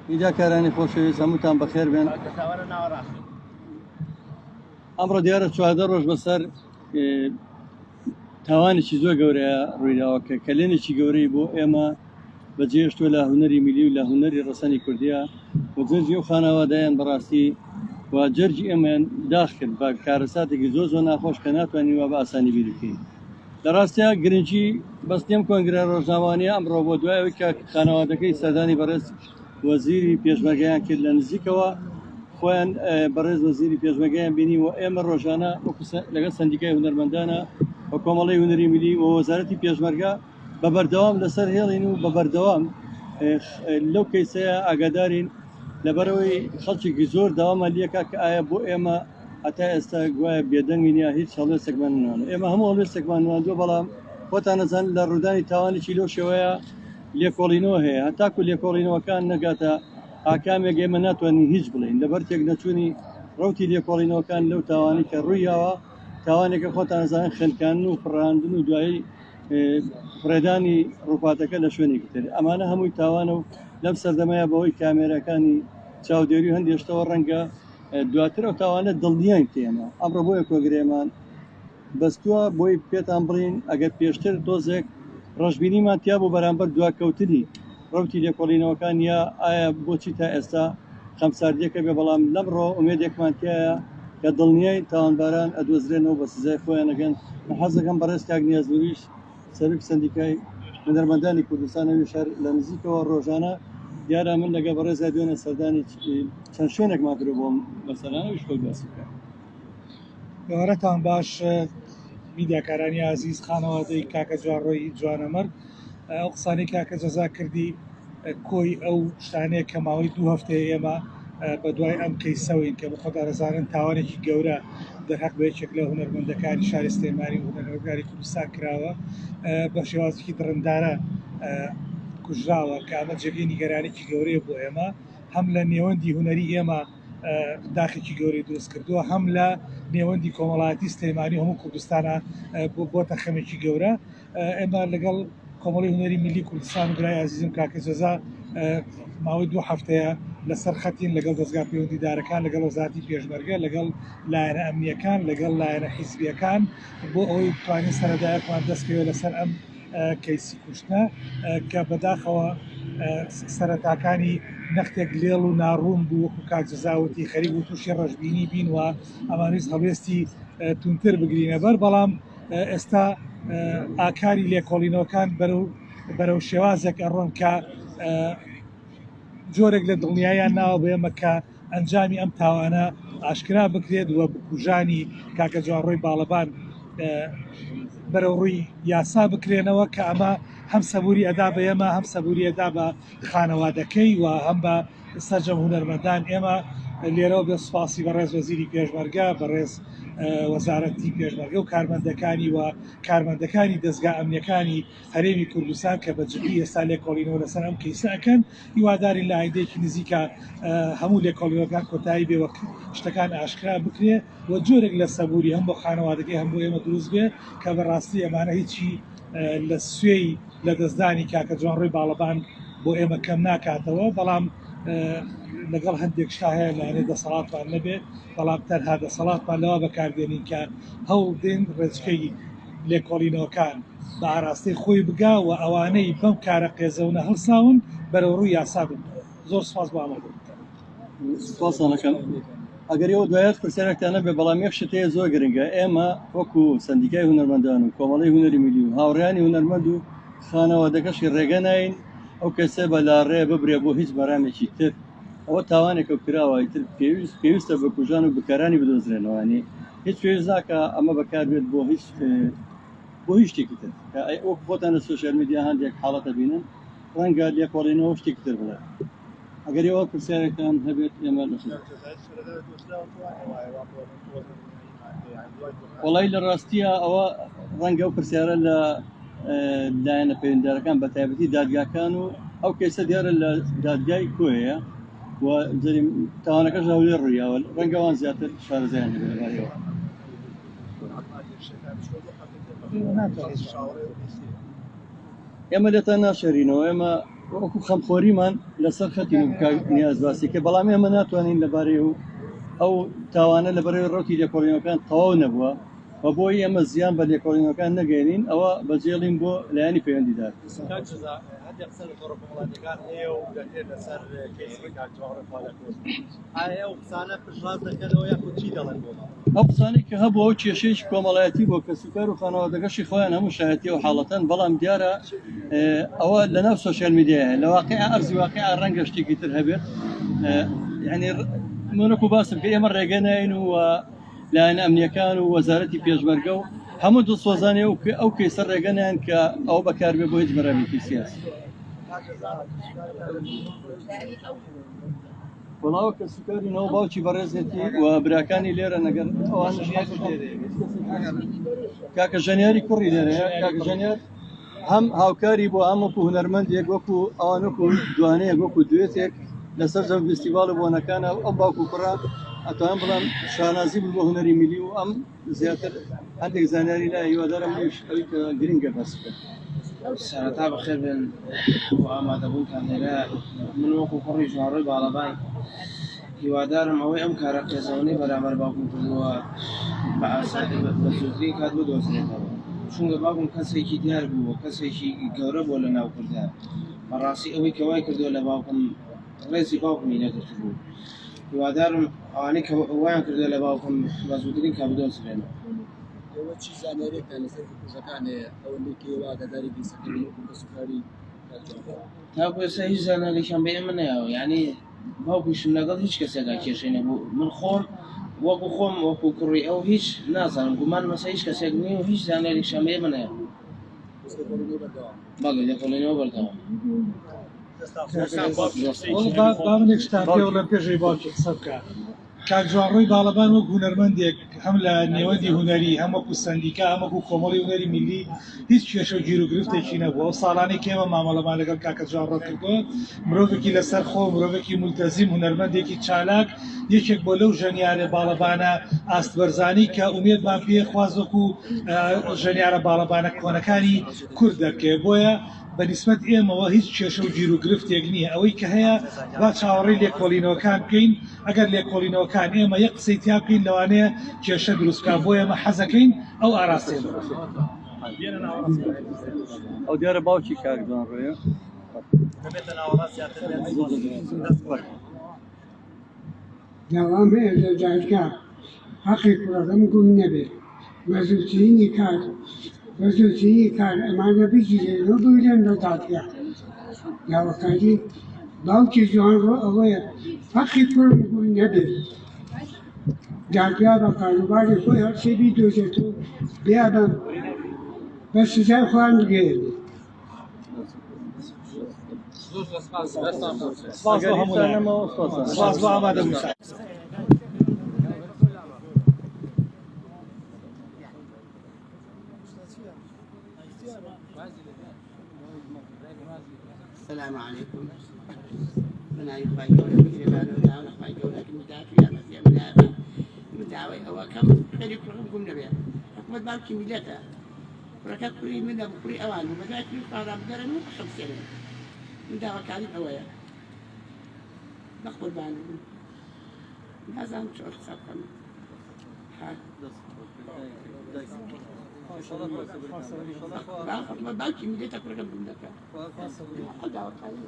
میدیاکارانی خۆشەویست هەمووتان بەخێر بێن. ئەمڕۆ دیارە 14 ڕۆژ بەسەر تاوانێکی زۆر گەورەیە ڕوویداوە کە کەلێنێکی گەورەی بۆ ئێمە بەجێهێشتووە لە هونەری میلی و لە هونەری ڕەسەنی کوردیە و جەرگی ئەو خانەوادەیان بەڕاستی و جەرگی ئێمەیان داخ کرد بە کارەساتێکی زۆر زۆر ناخۆش کە ناتوانین وا بە ئاسانی بیر بکەین. لە ڕاستیا گرنگی بەستنی ئەم کۆنگرە ڕۆژنامەوانیە ئەمڕۆ بۆ دوای ئەوەی کە خانەوادەکەی سەردانی بەڕێز وەزیری پێشمەرگەیان کرد لە نزیکەوە خۆیان بەڕێز وەزیری پێشمەرگەیان بینی و ئێمە ڕۆژانە وەکو لەگەڵ سەندیکای هونەرمەندانە و کۆمەڵەی هونەری میلی و وەزارەتی پێشمەرگە بە بەردەوام لەسەر هێڵین و بە بەردەوام لەو کەیسەیە ئاگادارین لەبەرەوەی خەڵکێکی زۆر داوامان لێکا کە ئایا بۆ ئێمە هەتا ئێستا گوایە بێدەنگین یا هیچ هەڵوێستێکمان نوانە ئێمە هەموو هەڵوێستێکمان نواندووە بەڵام خۆتان نەزان لە ڕوودانی تاوانێکی لەو شێوەیە لێکۆڵینەوە هەیە هەتاکو لێکۆڵینەوەکان نەگاتە ئاکامێک ئێمە ناتوانین هیچ بڵێین لەبەر تێکنەچوونی ڕەوتی لێکۆڵینەوەکان لەو تاوانی کە ڕوویاوە تاوانێکە خۆتان نەزانن خنکاندن و فڕاندن و دوایی فڕێدانی ڕووفاتەکە لە شوێنێکی تر ئەمانە هەمووی تاوانە و لەم سەردەمەیە بەهۆی کامێراکانی چاودێری و هەندێک شتەوە ڕەنگە دواتر ئەو تاوانە دڵنیاین کە ئێمە ئەمڕۆ بۆیە کۆگرێمان بەستووە بۆی پێتان بڵین ئەگەر پێشتر تۆزێک ڕەشبینیمان تیا بوو بەرامبەر دواکەوتنی ڕەوتی لێکۆڵینەوەکان یا ئایا بۆچی تا ئێستا خەمساردیەکە بێ بەڵام لەمڕۆ ئومێدێکمان تایە کە دڵنیای تاوانباران ئەدۆزرێنەوە بە سزای خۆیان ئەگەن. من حەز دەکەم بەڕێز کاک نیاز نوریش سەرۆکی سەندیکای هونەرمەندانی کوردستان ئەویش هەر لە نزیکەوە ڕۆژانە دیارە من لەگەڵ بەڕێزیا دوێنێ سەردانی چەند شوێنێکمان کردو بۆ مەسەلەن ئەویش خۆی باسی بکات. ئێوارەتان باش میدیاکارانی ئازیز، خانەوادەی کاکە جوانڕۆی جوانەمەرگ. ئەو قسانەی کاکە جەزا کردی کۆی ئەو شتانەیە کە ماوەی دوو هەفتەیە ئێمە بە دوای ئەم کەیسەوەین کە بەخۆتان دەزانن تاوانێکی گەورە دەرهەق بە یەکێک لە هونەرمەندەکانی شاری سلێمانی و هونەرمەندانی کوردستان کراوە بە شێوازێکی دڕندانە کوژراوە کە ئەمە جێگەی نیگەرانێکی گەورەیە بۆ ئێمە هەم لە نێوەندی هونەری ئێمە داخێکی گەورەی دروست کردووە هەم لە نێوەندی کۆمەڵایەتی سلێمانی هەموو کوردستانە بۆتە خەمێکی گەورە ئێمە لەگەڵ کۆمەڵی هونەری میلی کوردستان و برای ئازیزم کاکە جەزا ماوەی دوو هەفتەیە لەسەر خەتین لەگەڵ دەزگا پەیوەندیدارەکان لەگەڵ وەزارەتی پێشمەرگە لەگەڵ لایەنە ئەمنیەکان لەگەڵ لایەنە حیزبیەکان بۆ ئەوەی بتوانین سەرەدایەکمان دەستکەوێت لەسەر ئەم کەیسی کوشتنە کە بەداخەوە سەرەتاکانی نەختێک لێڵ و ناڕوون بوو وەکو کاک جەزا وتی خەریک بوو تووشی ڕەشبینی بین و ئەمانویست هەڵوێستی توندتر بگرینە بەر بەڵام ئێستا ئاکاری لێکۆڵینەوەکان بەرەو بەرەو شێوازێک ئەڕۆن کە جۆرێک لە دڵنیاییان ناوە بە ئێمە کە ئەنجامی ئەم تاوانە ئاشکرا بکرێت و بکوژانی کاکە جوانڕۆی باڵەبان بەرەو ڕووی یاسا بکرێنەوە کە ئەمە هەم سەبوری ئەدا بە ئێمە هەم سەبوری ئەدا بە خانەوادەکەی و هەم بە سەرجەم هونەرمەندان ئێمە لێرەوە بێ سوپاسی بەڕێز وەزیری پێشمەرگە بەڕێز وەزارەتی پێشمەرگە و کارمەندەکانی و کارمەندەکانی دەزگا ئەمنیەکانی هەرێمی کوردستان کە بە جدی ئێستا لێکۆڵینەوە لەسەر ئەم کەیسە ئەکەن هیوادارین لە ئایندەیەکی نزیکە هەموو لێکۆڵینەوەکان کۆتایی بێ وەک شتەکان ئاشکرا بکرێ و جۆرێک لە سەبوری هەم بۆ خانەوادەکەی هەم بۆ ئێمە دروست بێ کە بەڕاستی ئەمانە هیچی لە سوێی لەدەستدانی کاکە جوانڕۆی باڵەبان بۆ ئێمە کەم ناکاتەوە، بەڵام لەگەڵ هەندێک شتا هەیە لەوانەیە دەسەڵاتمان نەبێت، بەڵام تەنها دەسەڵاتمان لەوە بەکاردێنین کە هەوڵدەین ڕێچکەی لێکۆڵینەوەکان بە ئاراستەی خۆی بگا و ئەوانەی بەم کارە قێزەونە هەڵساون بەرەوڕووی یاسا ببنەوە. زۆر سوپاس بۆ ئامادەبوونتان. سوپاستان ئەکەم. ئەگەر ئێوە دوایەت پرسیارێکتان نەبێ بەڵام یەک شت هەیە زۆر گرنگە ئێمە وەکو سەندیکای هونەرمەندان و کۆمەڵەی هونەری میلی و هاوڕێیانی هونەرمەند و خانەوادەکەشی ڕێگە ناین ئەو کەسە بە لاڕێ ببرێ بۆ هیچ مەرامێکی تر ئەوە تاوانێکە و کراوە ئیتر پێویست پێویستە بکوژان و بکەرانی بدۆزرێنەوە ینی هیچ پێویست ناکا ئەمە بەکاربێت بۆ هیچ بۆ هیچ شتێکی تر کە وەکو خۆتان لە سۆشیال میدیا هەندێک حاڵەتە بینن ڕەنگە لێکۆڵینەوە شتێکی تر بڵێ ئەگەر ئێوە پرسیارێکتان هەبێت ئێمە لە وەڵی لە ڕاستیە ئەوە ڕەنگە ئەو پرسیارە لە لایەنە پەیوەندیدارەکان بە تایبەتی دادگاکان و ئەو کەیسە دیارە لە دادگای کۆیە و تاوانەکەش لە هەولێر ڕوویاوە ڕەنگە ئەوان زیاتر شارەزایان هەبێت لەبارەیەوە. ئێمە لێتان ناشێرینەوە ئێمە وەکو خەمخۆریمان لەسەر خەتی کاک نیاز باسی کرد، بەڵام ئێمە ناتوانین لەبارەی ئەو تاوانە لەبەرەوەی ڕەوتی لێکۆڵینەوەکان تەواو نەبووە و بۆی ئێمە زیان بە لێکۆڵینەوەکان نەگەێنین، ئەوە بەجێڵین بۆ لایەنی پەیوەندیدار. کاک جەزا، هەندێک قسە لە تۆڕە کۆمەڵایەتیەکان هەیە و دەکرێت لەسەر کەیسی کاک جوانڕۆ پالەکۆش، ئایا ئەو قسانە پشتڕاست دەکەنەوە یاخود چی دەڵێن بۆمان؟ ئەو قسانەی کە هەبوو ئەو کێشەیەکی کۆمەڵایەتی بۆ کەسوکار و خانەوادەکەشی خۆیان هەموو شایەتی ئەو حاڵەتەن، بەڵام دیارە ئەوە لەناو سۆشیال میدیایە، لە واقع ئەرزی واقع ڕەنگە شتێکی تر هەبێت. یعنی من وەکو باسم کە ئێمە ڕێگە ناین و لایەنە ئەمنیەکان و وەزارەتی پێشمەرگە و هەموو دڵسۆزانی ئەو کەیسە ڕێگە نایەن کە ئەوە بەکاربێ بۆ هیچ مەرامێکی سیاسی. وەڵاوە کەسوکاری نەوە باوکی بەڕێزێتی و براکانی لێرە نەگەر ئەوان کاکە ژەنیاری کوڕی لێرەیە. کاکە ژەنیار هەم هاوکاری بۆ هەم وەکو هونەرمەندێک وەکو ئەوان وەکو دوانەیەک وەکو دوێتێک لەسەر جەم فیستیڤاڵ و بۆنەکانە ئەو باوک و کوڕە ئەتوانم بڵێم شانازی بوو بۆ هونەری میلی و ئەم زیاتر هەندێک زانیاری لای هیوادارم منیش ئەوی کە گرنگە باس بکەم. سەرەتا بەخێر بێن بۆ ئامادەبوونتان لێرە. من وەکو کوڕی جوانڕۆی باڵەبان هیوادارم ئەوەی ئەم کارە قێزەونەی بەرامبەر باوکم کردووە بە ئاسانی بە زووترین کات بدۆزرێتەوە، چونکە باوکم کەسێکی دیار بوو و کەسێکی گەورە بووە لە ناو کوردا. بەڕاستی ئەوەی کە وای کردووە لە باوکم ڕێزی باوکمی نەگرتبوو. هیوادارم ئەوانەی کە وایان کردووە لە باوکم بە زووترین کات بدۆزرێنەوە. ئێوە چی زانیاریەکتان لەسەر بکوژەکان هەیە ئەوەندەی کە ئێوە ئاگاداری کەیسەکە بن وەکو کەسوکاری کاک جوانڕۆ؟ تاکو ئێستا هیچ زانیاریەکیان بە ئێمە نەیاوە، یعنی باوکیشم لەگەڵ هیچ کەسێکا کێشەی نەبوو. من خۆم وەکو خۆم وەکو کوڕی ئەو هیچ نازانم، گومان مەسە هیچ کەسێک نییە و هیچ زانیاریشیان بە ئێمە نەیاوە. لێکۆڵینەوە بەردەوامە؟ بەڵێ لێکۆڵینەوە بەردەوامە. با منێک شتان پێ بڵێم پێش ئەوەی باوکی قسە بکا. کاک جوانڕۆی باڵەبان وەک هونەرمەندێک هەم لە نێوەندی هونەری هەم وەکو سەندیکا هەم وەکو کۆمەڵی هونەری میللی هیچ کێشە و گیروگرفتێکی نەبوو. ئەو ساڵانەی کە ئێمە مامەڵەمان لەگەڵ کاکە جوانڕۆ کردووە مرۆڤێکی لەسەر خۆ، مرۆڤێکی مولتەزیم، هونەرمەندێکی چالاک، یەکێک بۆ لەو ژەنیارە باڵەبانە ئاست بەرزانی کە ئومێدمان پێ خواست وەکو ژەنیارە باڵەبانە کۆنەکانی کورد دەرکەوێت. بۆیە بە نیسبەت ئێمەوە هیچ کێشە و گیروگرفتێک نییە. ئەوەی کە هەیە با چاوەڕێی لێکۆڵینەوەکان بکەین. ئەگەر لێکۆڵینەوەکان ئێمە یەک قسەی تیا بکەین لەوانەیە کێشە دروست بکات، بۆیە ئێمە حەزەکەین ئەو ئاراستەیە ببەین. ئەو دیارە باوکی کاک جوانڕۆیە. داوام هەیە لە دادگا حەقی کوڕەکەم گوم نەبێت بە زووترینی کات بە زووترینی کار ئەمانە بگیرێن و بگرێن بە دادگا. داواکاری باوکی جوانڕۆ ئەوەیە حەقی کوڕم گوم نەبێت. دادگا بە کاروباری خۆی هەرچی بیدۆزێت و بیا بە سزای خۆیان بگەیەنێت. سپاس بۆ هەموو لایەک. سپاس بۆ ئامادەبوونتان. السلام علیکم. بەناوی خوای گەورە میهرەبان و داوا لە خوای گەورە ئەکەم داهاتوو یارمەتیان بدایە من داوای ئەوە کەم خێری کوڕم گوم نەبێ. حکومەت باوکی میلەتە، کوڕەکە کوڕی منە بوو، کوڕی ئەوان بوو، بەدوای کوڕی خوادا بگەڕێن و بخەمسێنن. من داواکاریم ئەوەیە بە قوربانی بن. نازانم چۆن قسە بکەم. حکومەت باوکی میلەتە، کوڕەکەم گوم نەکا. داواکاریم.